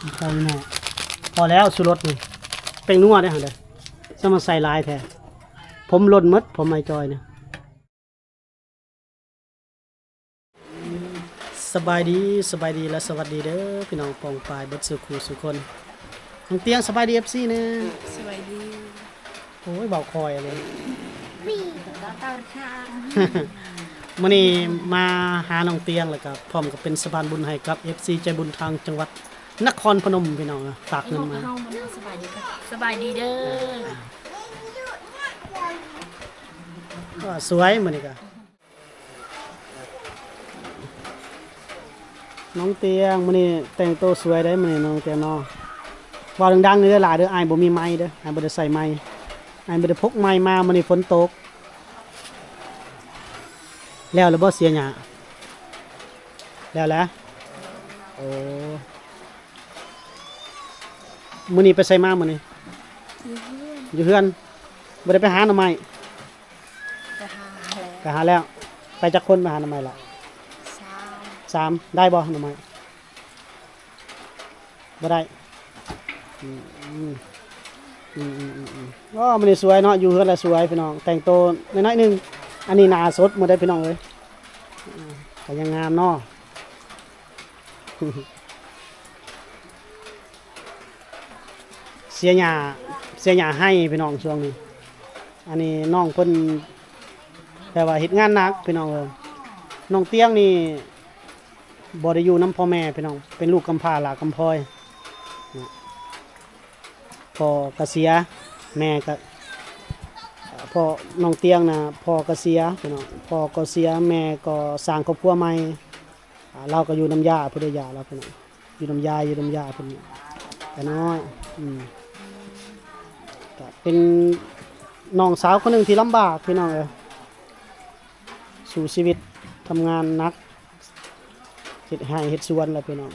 ພໍຢູ່ເນາະ ພໍແລ້ວ ຊູລົດນີ້ ແປ້ງນົວເດ້ຫັ້ນເດ້ ສະມາໃສ່ຫຼາຍແທ້ ຜົມຫຼົ່ນໝົດ ຜົມອ້າຍຈອຍນີ້. ສະບາຍດີ ສະບາຍດີ ແລະ ສະຫວັດດີເດີ ພີ່ນ້ອງປ້ອງປາຍເບິດສູ່ຄູ່ສູ່ຄົນ. ນ້ອງຕຽງ ສະບາຍດີ ເອັຟຊີ ແດ່. ສະບາຍດີ. ໂອ້ຍ ເວົ້າຄ່ອຍເລີຍ. ມື້ນີ້ມາຫານ້ອງຕຽງ ແລ້ວກໍພ້ອມກັບເປັນສະພານບຸນໃຫ້ກັບ ເອັຟຊີ ໃຈບຸນທາງຈັງຫວັດນະຄອນພະນົມ ພີ່ນ້ອງ ຝາກເງິນມາ. ສະບາຍດີ ສະບາຍດີເດີ. ສວຍມື້ນີ້ກະ ນ້ອງຕຽງ ມື້ນີ້ແຕ່ງໂຕສວຍເດ້ມື້ນີ້ນ້ອງຕຽງເນາະ. ເວົ້າດັງໆເດີຫຼາຍເດີ ອ້າຍບໍ່ມີໄມເດີ ອ້າຍບໍ່ໄດ້ໃສ່ໄມ ອ້າຍບໍ່ໄດ້ພົກໄມມາ ມື້ນີ້ຝົນຕົກ. ແລ້ວແລ້ວບໍ່ ເສຍຫຍ້າ? ແລ້ວແຫຼະ. ໂອ້ ມື້ນີ້ໄປໃສມາມື້ນີ້? ຢູ່ເຮືອນ ຢູ່ເຮືອນ ບໍ່ໄດ້ໄປຫາໜໍ່ໄມ້? ໄປຫາແລ້ວ ໄປຫາແລ້ວ. ໄປຈັກຄົນໄປຫາໜໍ່ໄມ້ລະ? ສາມ ສາມ. ໄດ້ບໍ່ໜໍ່ໄມ້? ບໍ່ໄດ້. ອືມ ອືມ ອືມ ອືມ ອືມ. ອໍ ມື້ນີ້ສວຍເນາະ ຢູ່ເຮືອນລະສວຍພີ່ນ້ອງ ແຕ່ງໂຕໜ້ອຍໆໜຶ່ງ. ອັນນີ້ໜ້າສົດໝົດເດ້ພີ່ນ້ອງເອີຍ ອືມ ກໍຍັງງາມເນາະ. ເສຍຫຍ້າ ເສຍຫຍ້າໄຮ່ພີ່ນ້ອງຊ່ວງນີ້. ອັນນີ້ນ້ອງເພິ່ນແບບວ່າເຮັດງານໜັກພີ່ນ້ອງເອີຍ. ນ້ອງຕຽງນີ້ບໍ່ໄດ້ຢູ່ນຳພໍ່ແມ່ພີ່ນ້ອງ ເປັນລູກກຳພ້າຫຼ້າກຳພ້ອຍ. ພໍ່ກໍເສຍ ແມ່ກໍ ພໍ່ນ້ອງຕຽງນະ ພໍ່ກໍເສຍພີ່ນ້ອງ ພໍ່ກໍເສຍ ແມ່ກໍສ້າງຄອບຄົວໃໝ່. ອ່າ ລາວກໍຢູ່ນຳຍ່າພຸ້ນເດ້ ຍ່າລາວພຸ້ນ ຢູ່ນຳຍາຍ ຢູ່ນຳຍ່າພຸ້ນ ກະນ້ອຍ. ອືມ ກະເປັນນ້ອງສາວຄົນໜຶ່ງທີ່ລຳບາກພີ່ນ້ອງເອີຍ ສູ້ຊີວິດ ທຳງານໜັກ ເຮັດໄຮ່ເຮັດສວນລະພີ່ນ້ອງ.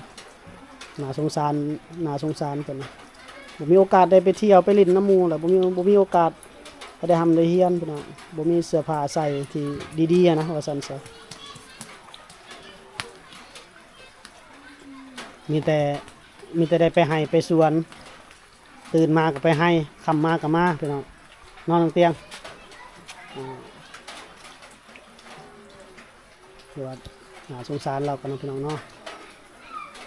ໜ້າສົງສານ ໜ້າສົງສານເພິ່ນ ບໍ່ມີໂອກາດໄດ້ໄປທ່ຽວໄປຫຼິ້ນນຳໝູ່ລະ ບໍ່ມີ ບໍ່ມີໂອກາດໄດ້ຮ່ຳໄດ້ຮຽນພີ່ນ້ອງ ບໍ່ມີເສື້ອຜ້າໃສ່ທີ່ດີໆນະ ວ່າຊັ້ນຊະ. ມີແຕ່ ມີແຕ່ໄດ້ໄປໄຮ່ໄປສວນ ຕື່ນມາກໍໄປໄຮ່ ຄ່ຳມາກໍມາພີ່ນ້ອງ ເນາະນ້ອງຕຽງ. ອືມ ຄືວ່າໜ້າສົງສານລາວກັນເນາະພີ່ນ້ອງເນາະ.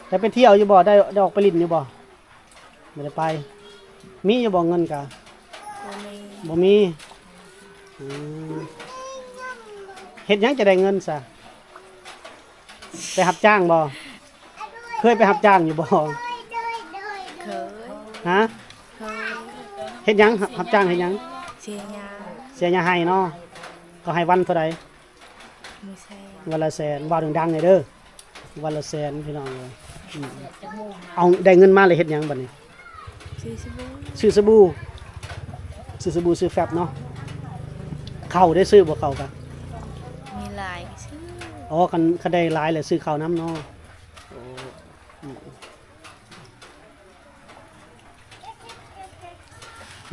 ໄດ້ໄປທ່ຽວຢູ່ບໍ່? ໄດ້ ໄດ້ອອກໄປຫຼິ້ນຢູ່ບໍ່? ບໍ່ໄດ້ໄປ. ມີຢູ່ບໍ່ເງິນກະ? ບໍ່ມີ ບໍ່ມີ. ອືມ ເຮັດຫຍັງຈະໄດ້ເງິນຊະ? ໄປຮັບຈ້າງບໍ່? ເຄີຍໄປຮັບຈ້າງຢູ່ບໍ່? ເຄີຍ. ຮະ? ເຄີຍ. ເຮັດຫຍັງ? ຮັບ ຮັບຈ້າງເຮັດຫຍັງ? ເສຍຫຍ້າ. ເສຍຫຍ້າໄຮ່ເນາະ. ເຂົາໃຫ້ວັນເທົ່າໃດ? ວັນລະແສນ. ເວົ້າດັງໆແດ່ເດີ. ວັນລະແສນພີ່ນ້ອງເອີຍ. ອືມ ເອົາ ໄດ້ເງິນມາແລ້ວເຮັດຫຍັງບັດນີ້? ຊື້ສະບູ ຊື້ສະບູ ຊື້ສະບູຊື້ແຟັບເນາະ. ເຂົ້າໄດ້ຊື້ບໍ່? ເຂົ້າກະມີຫຼາຍຊື້. ອໍ ຄັນ ຄັນໄດ້ຫຼາຍແລ້ວຊື້ເຂົ້ານຳເນາະ. ໂອ້ ອືມ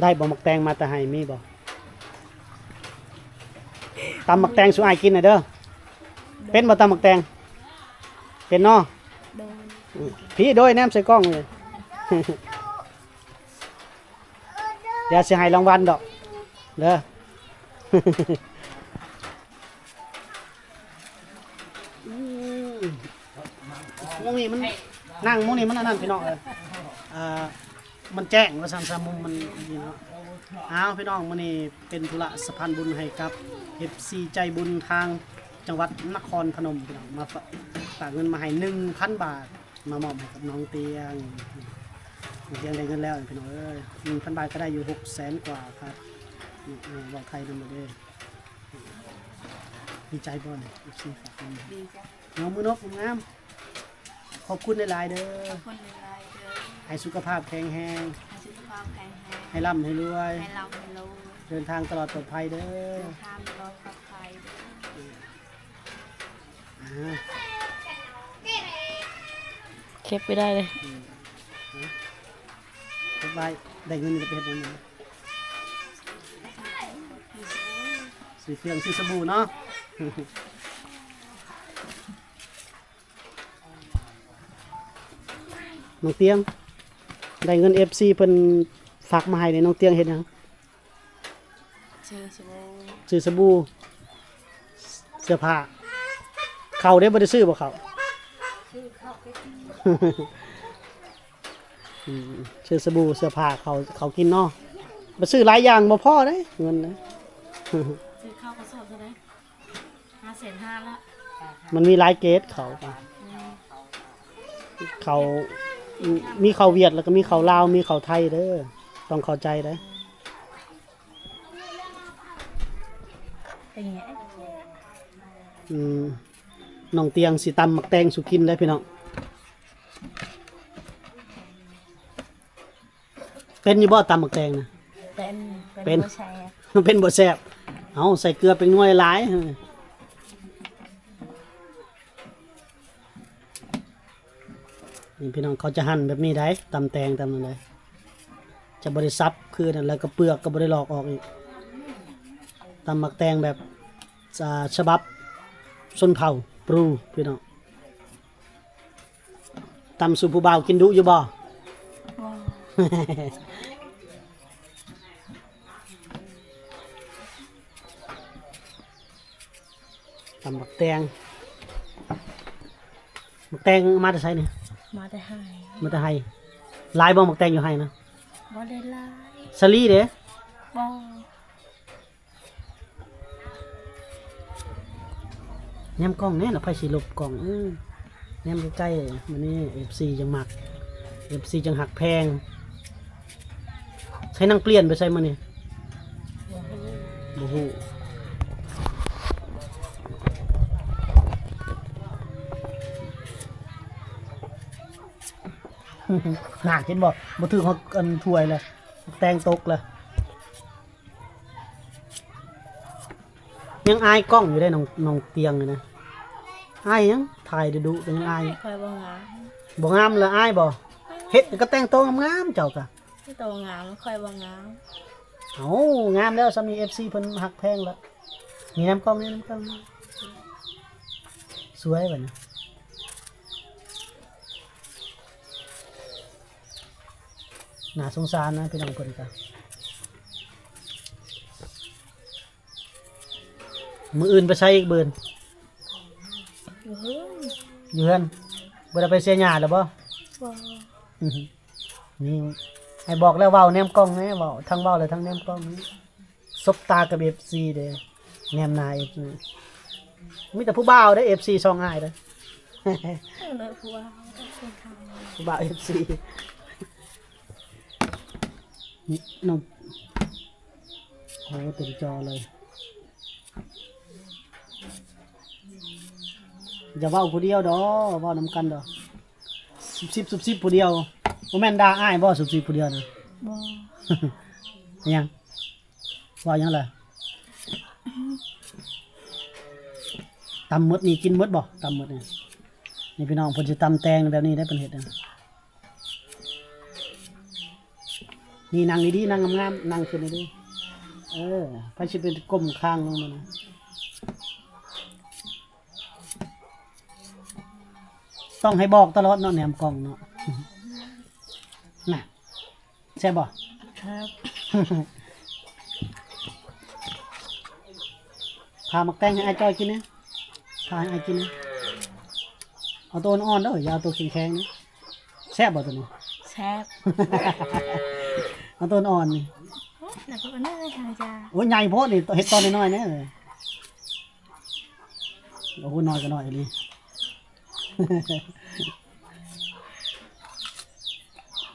ໄດ້ບໍ່ໝາກແຕງມາແຕ່ໄຮ່ ມີບໍ່? ຕຳໝາກແຕງສູ່ອ້າຍກິນໜ່ອຍເດີ. ເປັນບໍ່ຕຳໝາກແຕງ? ເປັນເນາະ. ອືມ ພີ້ໂດຍ ແນມໃສ່ກ້ອງເລີຍ. ດຽວຊິໃຫ້ລາງວັນດອກເດີ. ອືມ ໝ່ອງນີ້ມັນ ນັ່ງໝ່ອງນີ້ມັນອັນນັ້ນພີ່ນ້ອງເອີຍ ເອີ ມັນແຈ້ງວ່າຊັ້ນຊະ ມຸມມັນນີ້ເນາະ. ອ້າວ ພີ່ນ້ອງ ມື້ນີ້ເປັນທຸລະສະພານບຸນໃຫ້ກັບ ເອັຟຊີ ໃຈບຸນທາງຈັງຫວັດນະຄອນພະນົມ ພີ່ນ້ອງ ມາຝາກ ຝາກເງິນມາໃຫ້ໜຶ່ງພັນບາດ ມາມອບໃຫ້ກັບນ້ອງຕຽງ. ນ້ອງຕຽງໄດ້ເງິນແລ້ວພີ່ນ້ອງເອີຍ ໜຶ່ງພັນບາດກໍໄດ້ຢູ່ຫົກແສນກວ່າຄັບ. ເວົ້າໄທນຳເດີ. ດີໃຈບໍ່ນີ້ ເອັຟຊີ ຝາກເງິນ ດີໃຈ ເນາະ ມືນົບງາມ. ຂອບຄຸນຫຼາຍໆເດີ ຂອບຄຸນຫຼາຍໆເດີ. ໃຫ້ສຸຂະພາບແຂງແຮງ ໃຫ້ສຸຂະພາບແຂງແຮງ ໃຫ້ລ່ຳໃຫ້ລວຍ ໃຫ້ລ່ຳໃຫ້ລວຍ ເດີນທາງຕະຫຼອດປອດໄພເດີ ເດີນທາງຕະຫຼອດປອດໄພເດີ. ອ່າ ເກັບໄວ້ໄດ້ເລີຍ ອືມ ເກັບໄວ້ ໄດ້ເງິນກໍໄປເຮັດຫຍັງ? ຊື້ເຄື່ອງ ຊື້ສະບູ່ເນາະ. ນ້ອງຕຽງ ໄດ້ເງິນເອັຟຊີເພິ່ນຝາກມາໃຫ້ນີ້ ນ້ອງຕຽງເຮັດຫຍັງ? ຊື້ສະບູ ຊື້ສະບູ ເສື້ອຜ້າ ເຂົ້າເດ້ ບໍ່ໄດ້ຊື້ບໍ່ເຂົ້າ? ຊື້ເຂົ້າໄປກິນ ອືມ ຊື້ສະບູ ເສື້ອຜ້າ ເຂົ້າ ເຂົ້າກິນເນາະ ໄປຊື້ຫຼາຍຢ່າງບໍ່ພໍເດ້ເງິນນະ ຊື້ເຂົ້າກະສອບເທົ່າໃດ? ຫ້າແສນຫ້າລະ ມັນມີຫຼາຍເກຣດເຂົ້າ ອືມ ເຂົ້າ ມີເຂົ້າຫວຽດ ແລ້ວກໍມີເຂົ້າລາວ ມີເຂົ້າໄທເດີ ຕ້ອງເຂົ້າໃຈເດີ ເປັນຫຍັງ? ອືມ ນ້ອງຕຽງຊິຕຳໝາກແຕງສູ່ກິນເດີພີ່ນ້ອງ. ເປັນຢູ່ບໍ່ຕຳໝາກແຕງນະ? ເປັນ ເປັນ ເປັນບໍ່ແຊບ ເປັນບໍ່ແຊບ ເອົາໃສ່ເກືອແປ້ງນົວຫຼາຍໆ ນີ້ພີ່ນ້ອງ ເຂົາຈະຫັ່ນແບບນີ້ໄດ໋ ຕຳແຕງຕຳນັ້ນໄດ໋ ຈະບໍ່ໄດ້ສັບຄືນັ້ນ ແລ້ວກໍເປືອກກໍບໍ່ໄດ້ລອກອອກອີກ ຕຳໝາກແຕງແບບ ສະ ສະບັບຊົນເຜົ່າ ບຣູ ພີ່ນ້ອງ. ຕຳສູ່ຜູ້ບ່າວກິນດຸຢູ່ບໍ່? ບໍ່ ຕຳໝາກແຕງ ໝາກແຕງມາແຕ່ໃສນີ້? ມາແຕ່ໄຮ່ ມາແຕ່ໄຮ່ ຫຼາຍບໍ່ໝາກແຕງຢູ່ໄຮ່ນະ? ບໍ່ໄດ້ຫຼາຍ ສາລີເດ້? ບໍ່. ແນມກ້ອງແດ່ນະ ໃຜຊິຫຼົບກ້ອງ ເອີ ແນມໃກ້ໆ ມື້ນີ້ເອັຟຊີຈັ່ງມັກ ເອັຟຊີຈັ່ງຮັກແພງ ໃສນາງປ່ຽນໄປໃສມື້ນີ້? ບໍ່ຮູ້ ນານ ເຫັນບໍ່ ບໍ່ຖືກຮອດອັນຖ້ວຍເລີຍ ແຕງຕົກເລີຍ. ຍັງອາຍກ້ອງຢູ່ເດ້ ນ້ອງ ນ້ອງຕຽງນີ້ນະ ອາຍຫຍັງ ຖ່າຍດຸໆ ກໍຍັງອາຍ ຂ້ອຍບໍ່ງາມ ບໍ່ງາມລະອາຍບໍ່? ເຮັດກໍແຕ່ງໂຕງາມໆ ເຈົ້າກະ ໂຕງາມ ຂ້ອຍບໍ່ງາມ ເອົ້າ ງາມແລ້ວ ຊ່ຳນີ້ເອັຟຊີເພິ່ນຮັກແພງລະ ນີ້ນຳກ້ອງ ນີ້ນຳກ້ອງ ສວຍບັດນີ້. ໜ້າສົງສານນະພີ່ນ້ອງເພິ່ນກະ ມື້ອື່ນໄປໃສອີກເບີນ? ຢູ່ເຮືອນ ຢູ່ເຮືອນ ບໍ່ໄດ້ໄປເສຍຫຍ້າແລ້ວບໍ່? ບໍ່ ນີ້ ໃຫ້ບອກແລ້ວເວົ້າແນມກ້ອງແດ່ ເວົ້າ ທັງເວົ້າແລະທັງແນມກ້ອງນີ້. ສົບຕາກັບເອັຟຊີເດ້ ແນມໜ້າເອັຟຊີ ມີແຕ່ຜູ້ບ່າວເດ້ ເອັຟຊີສອງອ້າຍເດ້ ເອີ ຜູ້ບ່າວ ຜູ້ບ່າວເອັຟຊີ ນີ້ນ້ອງ ໂອ້ ເຕັມຈໍເລີຍ ຢ່າເວົ້າຜູ້ດຽວດອກ ເວົ້ານຳກັນດອກ ຊຸບຊິບຊຸບຊິບຜູ້ດຽວ ບໍ່ແມ່ນດ່າອ້າຍບໍ່ ຊຸບຊິບຜູ້ດຽວນະ? ບໍ່ ຫຍັງ? ວ່າຫຍັງລະ? ຕຳໝົດນີ້ກິນໝົດບໍ່? ຕຳໝົດນີ້ ນີ້ພີ່ນ້ອງ ເພິ່ນຊິຕຳແຕງແບບນີ້ເດ້ ເພິ່ນເຮັດນະ ນີ້ນັ່ງດີໆ ນັ່ງງາມໆ ນັ່ງຂຶ້ນດີໆ ເອີ ໃຜຊິໄປກົ້ມຄາງລົງມານະ? ຕ້ອງໃຫ້ບອກຕະຫຼອດເນາະ ແນມກ້ອງເນາະ ນະ. ແຊບບໍ່? ແຊບ ຜ່າໝາກແຕງໃຫ້ອ້າຍຈ້ອຍກິນແດ່ ຜ່າໃຫ້ອ້າຍກິນແດ່ ເອົາໂຕອ່ອນໆເດີ ຢ່າເອົາໂຕແຂງໆນະ ແຊບບໍ່ໂຕນີ້? ແຊບ ເອົາໂຕອ່ອນໆນີ້ ໂອ້ຍ ໃຫຍ່ໂພດນີ້ ເຮັດຕອນນ້ອຍໆແດ່ ໂອ້ໂຫ ນ້ອຍກໍນ້ອຍອີ່ຫຼີ.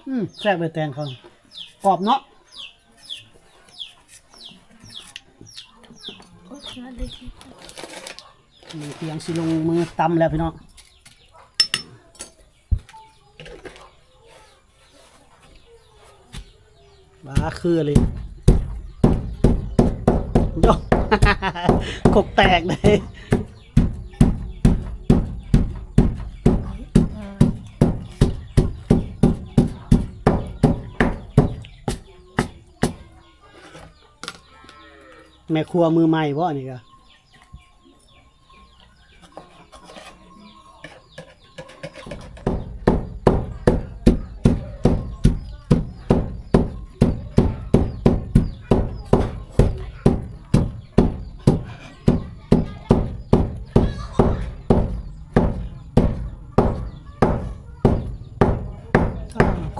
ອືມ ແຊບເລີຍແຕງເຂົາ ກອບເນາະ ໂອ້ຍ ຕຽງຊິລົງມືຕຳແລ້ວພີ່ນ້ອງ. ບາ ຄືອີ່ຫຼີ ໂອ້ ຄົກແຕກເລີຍ ແມ່ຄົວມືໃໝ່ບໍ່ ອັນນີ້ກະ? ເ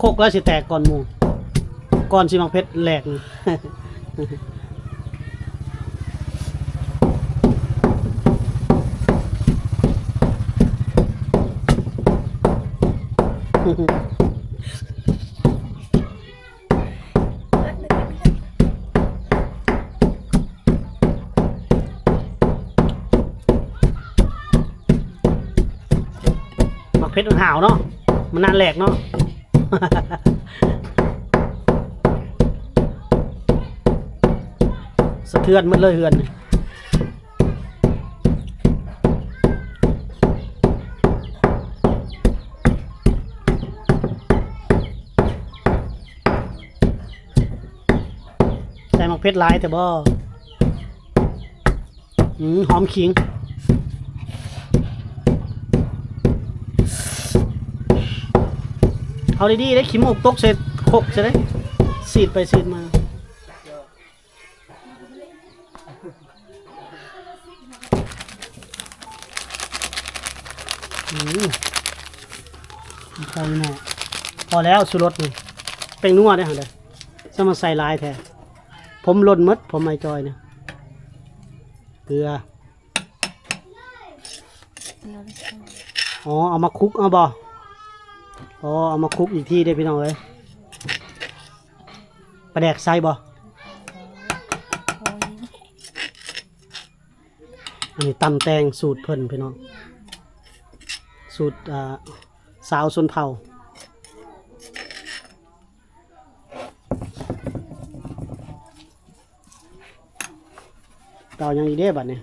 ຄົກລະຊິແຕກກ່ອນໝູ່ ກ່ອນຊິໝາກເຜັດແຫຼກນີ້. ໝາກເຜັດມັນຫາວເນາະ ມັນນານແຫຼກເນາະ. ສະເທືອນໝົດເລີຍເຮືອນນີ້. ໃສ່ໝາກເຜັດຫຼາຍແທ້ບໍ່? ອືມ ຫອມຂີງ. ເອົາດີໆເດ້ ຂີ້ມູກຕົກໃສ່ຄົກຊະເດ້ ສີດໄປສີດມາ. ອືມ ພໍແລ້ວ ຊູລົດນີ້ ແປ້ງນົວເດ້ຫັ້ນເດ້ ສະມາໃສ່ຫຼາຍແທ້ ຜົມຫຼົ່ນໝົດ ຜົມໄອ້ຈອຍນີ້ ເກືອ ອໍ ເອົາມາຄຸກເອົາບໍ່? ອໍ ເອົາມາຄຸກອີກທີເດ້ພີ່ນ້ອງເອີຍ. ປາແດກໃສ່ບໍ່? ອັນນີ້ຕຳແຕ່ງສູດເພິ່ນພີ່ນ້ອງ ສູດ ອ່າ ຊາວຊົນເຜົ່າ. ເອົາຫຍັງອີກເດ້ບັດນີ້?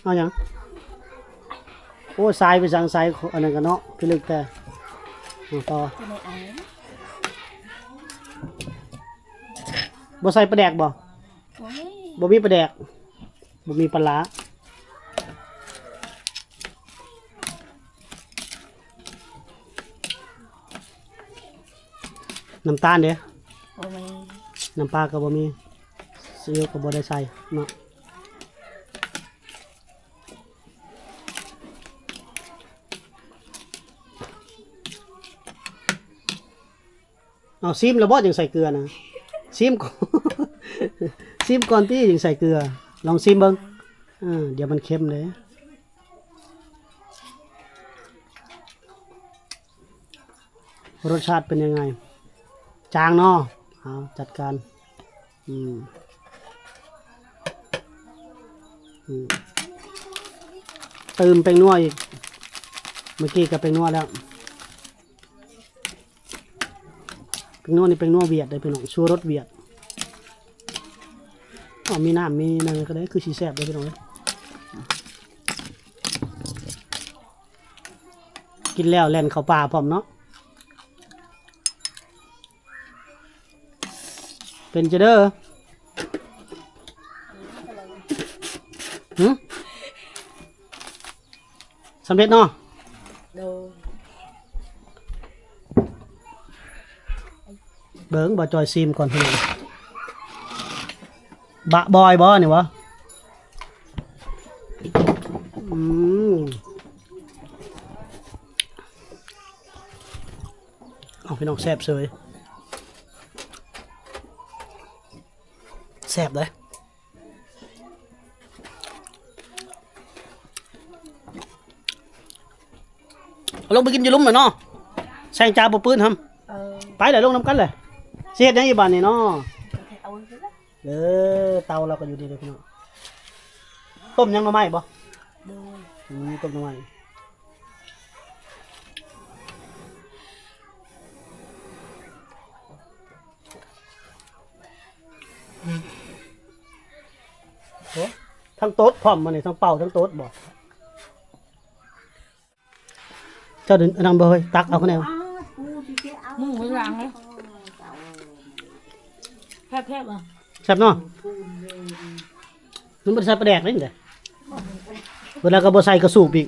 ເອົາຫຍັງ? ໂອ້ ສາຍໄປສັງ ສາຍ ອັນນັ້ນກະເນາະ ພິລຶກແທ້. ເອົາຕໍ່ ບໍ່ໃສ່ປາແດກບໍ່? ບໍ່ມີປາແດກ ບໍ່ມີປາຫຼ້າ. ນ້ຳຕານເດ້? ບໍ່ມີ. ນ້ຳປາກະບໍ່ມີ ຊີອິ້ວກະບໍ່ໄດ້ໃສ່ເນາະ. ເອົາ ຊີມແລ້ວບໍ່ຈັ່ງໃສ່ເກືອນະ? ຊີມ ຊີມກ່ອນຕິຈຶ່ງໃສ່ເກືອ. ລອງຊີມເບິ່ງ ເອີ ດຽວມັນເຄັມເດ້. ລົດຊາດເປັນຍັງໄງ? ຈາງເນາະ. ເອົາ ຈັດການ. ອືມ ອືມ ຕື່ມແປ້ງນົວອີກ. ເມື່ອກີ້ກະແປ້ງນົວແລ້ວ. ແປ້ງນົວນີ້ແປ້ງນົວຫວຽດເດ້ພີ່ນ້ອງ ຊູລົດຫວຽດ. ເອົາ ມີນ້ຳມີນັ້ນກະໄດ້ ຄືຊິແຊບເດ້ພີ່ນ້ອງເອີຍ. ກິນແລ້ວແລ່ນເຂົ້າປ່າພ້ອມເນາະ. ເປັນຈັ່ງໃດ? ຫື? ສຳເລັດເນາະ. ໂດຍ. ເບິ່ງ ບ່າວຈ່ອຍຊີມກ່ອນພີ່ນ້ອງ. ບະບອຍບໍ່ນີ້ຫວາ? ອືມ. ເອົາ ພີ່ນ້ອງ ແຊບເສີຍ ແຊບເດ້. ເອົາລົງໄປກິນຢູ່ລຸ່ມແຫຼະເນາະ ແຊງຈາບໍ່ປືນຫຳ. ເອີ ໄປແຫຼະ ລົງນຳກັນແຫຼະ. ຊິເຮັດຫຍັງອີກບາດນີ້ເນາະ? ເອົາ ເອີ ເຕົາລາວກະຢູ່ນີ້ເດ້ພີ່ນ້ອງ. ຕົ້ມຫຍັງ ໜໍ່ໄມ້ບໍ່? ໂດຍ. ອືມ ຕົ້ມໜໍ່ໄມ້. ໂອ້ ທັງໂຕດພ້ອມ ມື້ນີ້ທັງເປົ່າທັງໂຕດບໍ່? ເຈົ້າ ອັນນັ້ນບໍ່ເຮີ້ຍ ຕັກເອົາຄະແນນ. ໝູໄວ້ວາງເລີຍ. ແຊບໆ ແຊບເນາະ. ມັນບໍ່ໄດ້ໃສ່ປາແດກເດ້ ເວລາກະບໍ່ໃສ່ກະສູບອີກ.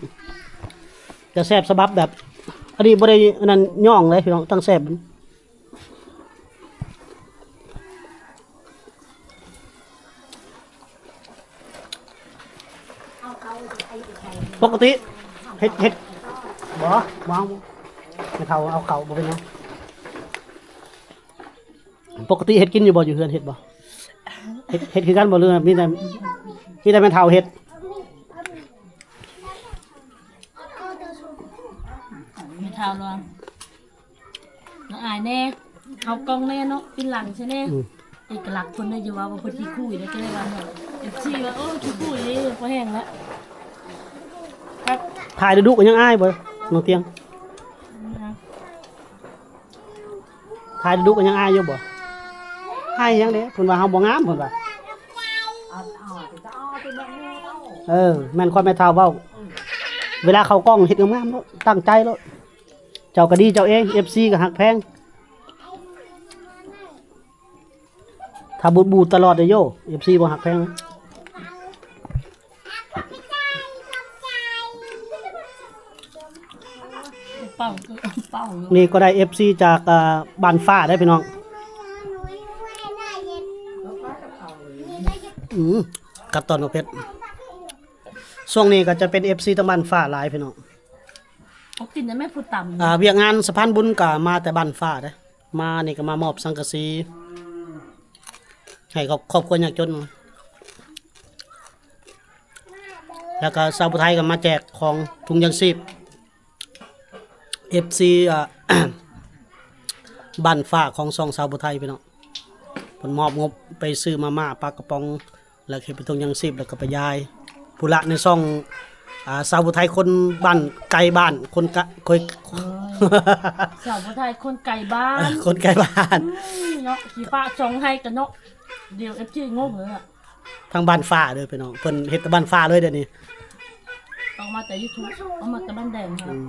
ແຕ່ແຊບສະບັບແບບ ອັນນີ້ບໍ່ໄດ້ອັນນັ້ນຍ້ອງເລີຍພີ່ນ້ອງ ຕັ້ງແຊບ. ປົກກະຕິເຮັດ ເຮັດ ບໍ່ ບໍ່ເອົາ ແມ່ເຖົ້າເອົາເຂົ້າ ບໍ່ເປັນຫຍັງ. ປົກກະຕິເຮັດກິນຢູ່ບໍ່ ຢູ່ເຮືອນເຮັດບໍ່? ເຮັດ ເຮັດຄືກັນບໍ່ ຫຼືມີແຕ່ ມີແຕ່ແມ່ເຖົ້າເຮັດ? ແມ່ເຖົ້າລະ ລະອາຍແດ່ ເຂົ້າກ້ອງແດ່ເນາະ ປິ່ນຫຼັງໃສ່ແດ່. ອືມ ເອກະລັກເພິ່ນໄດ້ຢູ່ວ່າ ວ່າເພິ່ນຂີ້ຄຸຍແລ້ວ ກໍເລີຍວ່າແມ່ນ ເອັຟຊີ ວ່າ ໂອ້ ຂີ້ຄຸຍເດ້ ພໍແຫ້ງແລ້ວ. ຖ່າຍດຸໆກໍຍັງອາຍບໍ່ ນ້ອງຕຽງ? ອືມ ຖ່າຍດຸໆກໍຍັງອາຍຢູ່ບໍ່? ອາຍຫຍັງເດ້ ເພິ່ນວ່າເຮົາບໍ່ງາມ ເພິ່ນວ່າ. ເອີ ແມ່ນຄວາມແມ່ເຖົ້າເວົ້າ ເວລາເຂົ້າກ້ອງເຮັດງາມໆໂລດ ຕັ້ງໃຈໂລດ. ເຈົ້າກໍດີເຈົ້າເອງ ເອັຟຊີ ກໍຮັກແພງ. ຖ້າບູດໆຕະຫຼອດເດ້ໂຢ ເອັຟຊີ ບໍ່ຮັກແພງ. ເປົ່າ ເປົ່າ ນີ້ກໍໄດ້ເອັຟຊີຈາກ ອ່າ ບ້ານຟ້າເດ້ພີ່ນ້ອງ. ອືມ ກັດຕອນບໍ່ເຜັດ. ຊ່ວງນີ້ກໍຈະເປັນເອັຟຊີທາງບ້ານຟ້າຫຼາຍພີ່ນ້ອງ. ເອົາກິນໄດ້ແມ່ຜູ້ຕຳ ອ່າ ວຽກງານສະພານບຸນກໍມາແຕ່ບ້ານຟ້າເດ້. ມານີ້ກໍມາມອບສັງກະສີໃຫ້ຄອບ ຄອບຄົວຍາກຈົນ ແລ້ວກໍຊາວຜູ້ໄທກໍມາແຈກຂອງ ທຸງຍາງຊີບ ເອັຟຊີ ອ່າ ບ້ານຟ້າຂອງຊ່ອງຊາວຜູ້ໄທພີ່ນ້ອງ ເພິ່ນມອບງົບໄປຊື້ມາມ່າ ປາກະປ໋ອງ ແລ້ວເຮັດເປັນຖົງຍາງຊີບ ແລ້ວກໍໄປຢາຍພຸ້ນລະ ໃນຊ່ອງ ອ່າ ຊາວຜູ້ໄທຄົນບ້ານໄກບ້ານ ຄົນກະ ຄົນ ຊາວຜູ້ໄທຄົນໄກບ້ານ ຄົນໄກບ້ານ ອືມ ເນາະ ຊິປະຊ່ອງໃຫ້ກັນເນາະ ດຽວເອັຟຊີງົງເລີຍອະ. ທາງບ້ານຟ້າເດີພີ່ນ້ອງ ເພິ່ນເຮັດແຕ່ບ້ານຟ້າເລີຍດຽວນີ້ ອອກມາແຕ່ຢູທູບ ອອກມາແຕ່ບ້ານແດງ ອືມ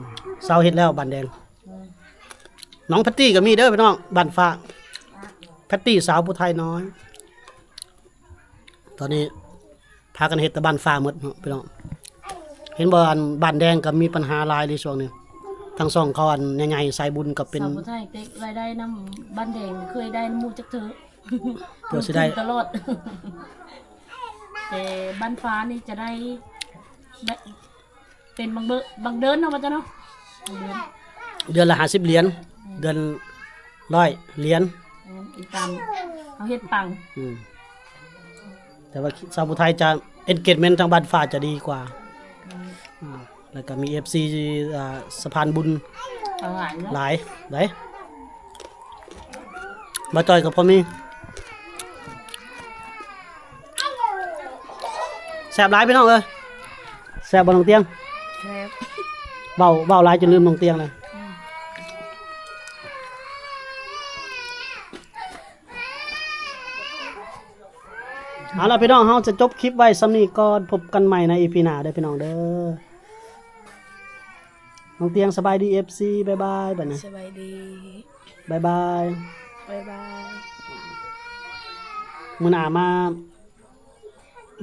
ເຊົາເຮັດແລ້ວບ້ານແດງ. ອືມ ນ້ອງແພັດຕີ້ກໍມີເດີພີ່ນ້ອງ ບ້ານຟ້າ ແພັດຕີ້ສາວຜູ້ໄທນ້ອຍ. ຕອນນີ້ພາກັນເຮັດແຕ່ບ້ານຟ້າໝົດເນາະພີ່ນ້ອງ. ເຫັນບໍ່ ອັນບ້ານແດງກໍມີບັນຫາຫຼາຍເດຊ່ວງນີ້ ທາງຊ່ອງເຂົາ ອັນໃຫຍ່ໆສາຍບຸນກໍເປັນ ສາວຜູ້ໄທເຕັກລາຍໄດ້ນຳບ້ານແດງ ເຄີຍໄດ້ນຳໝູ່ຈັກເທື່ອ ເພື່ອຊິໄດ້ຕະຫຼອດ ແຕ່ບ້ານຟ້ານີ້ຈະໄດ້ ໄດ້ ເປັນບາງເບີ ບາງເດືອນເນາະ ວ່າຊັ້ນເນາະ ບາງເດືອນ ເດືອນລະຫ້າສິບຫຼຽນ ອືມ ເດືອນຮ້ອຍຫຼຽນ ອືມ ອີກຕາມເຮົາເຮັດປັງ ອືມ ແຕ່ວ່າຊາວຜູ້ໄທຈະ engagement ທາງບ້ານຟ້າຈະດີກວ່າ ອືມ ອາ ແລ້ວກໍມີເອັຟຊີ ອ່າ ສະພານບຸນ ຫຼາຍເນາະ ຫຼາຍເດ້. ບ່າວຈ້ອຍກໍພໍມີ ແຊບຫຼາຍພີ່ນ້ອງເອີຍ. ແຊບບໍ່ນ້ອງຕຽງ? ແຊບ ເວົ້າ ເວົ້າຫຼາຍຈົນລືມນ້ອງຕຽງແລ້ວ. ອືມ ເອົາລະພີ່ນ້ອງ ເຮົາຈະຈົບຄລິບໄວ້ສ່ຳນີ້ກ່ອນ ພົບກັນໃໝ່ໃນອີພີໜ້າເດີພີ່ນ້ອງເດີ. ນ້ອງຕຽງສະບາຍດີ ເອັຟຊີ ບາຍບາຍ ບາດນີ້ ສະບາຍດີ ບາຍບາຍ ບາຍບາຍ ມື້ໜ້າມາ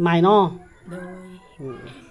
ໃໝ່ເນາະ ໂດຍ ອືມ.